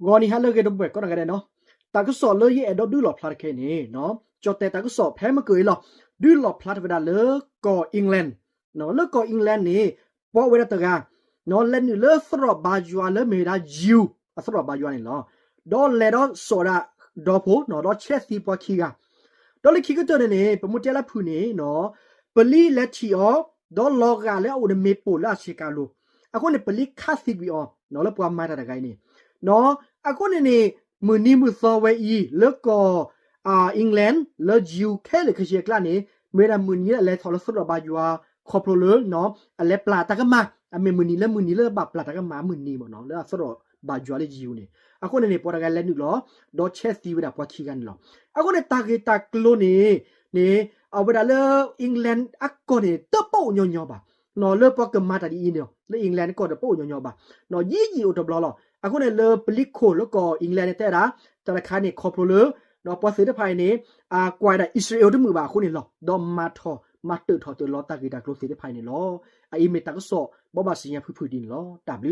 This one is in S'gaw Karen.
ဂီၤနံၤဟါလၢအဂ့ၤ ဒီပုၢ်ဝဲၢ်ကိးဂၤဒဲးနီၤ, တၢ်ကစီၣ်လၢယအဲၣ်ဒိးဒုးလီၣ်ဖျါတခဲအံၤန့ၣ်, ကၠီၣ်တဲၣ်တၢ်ကစီၣ်ဖဲမုၢ်ကၢၢ်အံၤလီၤ, ဒုးလီၣ်ဖျါထီၣ်ဝဲဒၣ်လၢကီၢ် England, လၢကီၢ် England န့ၣ်, ပှၤဝဲဒၣ်တဂၤ လဲၤနုာ်လၢသရိာ်ဘါယွၤလၢမ့ၢ်ဝဲဒၣ် Jew အသရိာ်ဘါယွၤန့ၣ်လီၤ. ဒီးလဲၤဒီးစိာ်ဒၣ်ဒီဖိ, ဒီးဆဲးသံပှၤခံဂၤ, ဒီးလၢခံကတၢၢ်န့ၣ်န့ၣ် ပမ့ၢ်တဲလၢဖုၣ်န့ၣ်, ပလံၤလဲၤထံၣ်အီၤ, ဒီးလီၤဂာ်လၢအအိၣ်န့ၣ်မ့ၣ်ပိၢ်လၢအဆ့ကၤလိၤ, အဃိန့ၣ် ပလံၤခးသံကွံာ်အီၤ, လၢပှၤမၤတၢ်တဂၤအံၤန့ၣ်, အဃိန့ၣ်န့ၣ် မုၢ်နံၤမုၢ်သီဝဲအံၤ လၢကီၢ် England လၢ Jew ခဲလၢာ်ခဲဆ့အကျါန့ၣ် မ့ၢ်ဝဲဒၣ်မုၢ်နံၤလၢအလဲၤထီၣ်လၢသရိာ်ဘါယွၤ ခီဖျိလၢ အလဲၤပျၢ်တၢ်ကမၣ်, အမ့ၢ်မုၢ်နံၤလၢမုၢ်နံၤလၢဘၣ်ပျၢ်တၢ်ကမၣ်မုၢ်နံၤမ့ၢ်နီၤ, လၢအသရိာ်ဘါယွၤလၢ Jew န့ၣ်, အဃိန့ၣ်န့ၣ် ပှၤတဂၤလဲၤနုာ်လီၤ, ဒီးဆဲးသံဝဲဒၣ်ပှၤခံဂၤန့ၣ်လီၤ. အဃိန့ၣ် တၢ်ဂ့ၢ်တၢ်ကျိၤန့ၣ်န့ၣ် အဝဲဒၣ်လၢ England အကီၢ်န့ၣ် တပအိၣ်ညီညီဘၣ်, လၢပှၤကမၤတၢ်ဒ်အံၤန့ၣ် လၢ England ကီၢ်တပအိၣ်ညီညီဘၣ်, ယံာ်ယံာ်အိၣ်တဘျီလီၤ. အဃိန့ၣ် လၢပလံၤခိၣ်လၢကီၢ် England န့ၣ် တဲဝဲဒၣ် တၢ်တခါန့ၣ် ခီဖျိလၢ ပှၤသ့ၣ်တဖၣ်အံၤန့ၣ် ကွၢ်ဝဲဒၣ်အံၣ်စရ့လးတမုာ်ဘၣ်အဃိန့ၣ်လီၤ. ဒီးမၤထီၣ်မၤတၢၢ်ထီၣ်တၢ်လီၤတၢ်ဂ့ၢ်တၢ်ကျိၤသ့ၣ်တဖၣ်အံၤန့ၣ်လီၤ. အအံၤမ့ၢ်တၢ်ကစီၣ်ဘိးဘၣ်စံးညါဖုၣ်ဖုၣ်ဒ်န့ၣ်လီၤ. တၢ်ဘျုး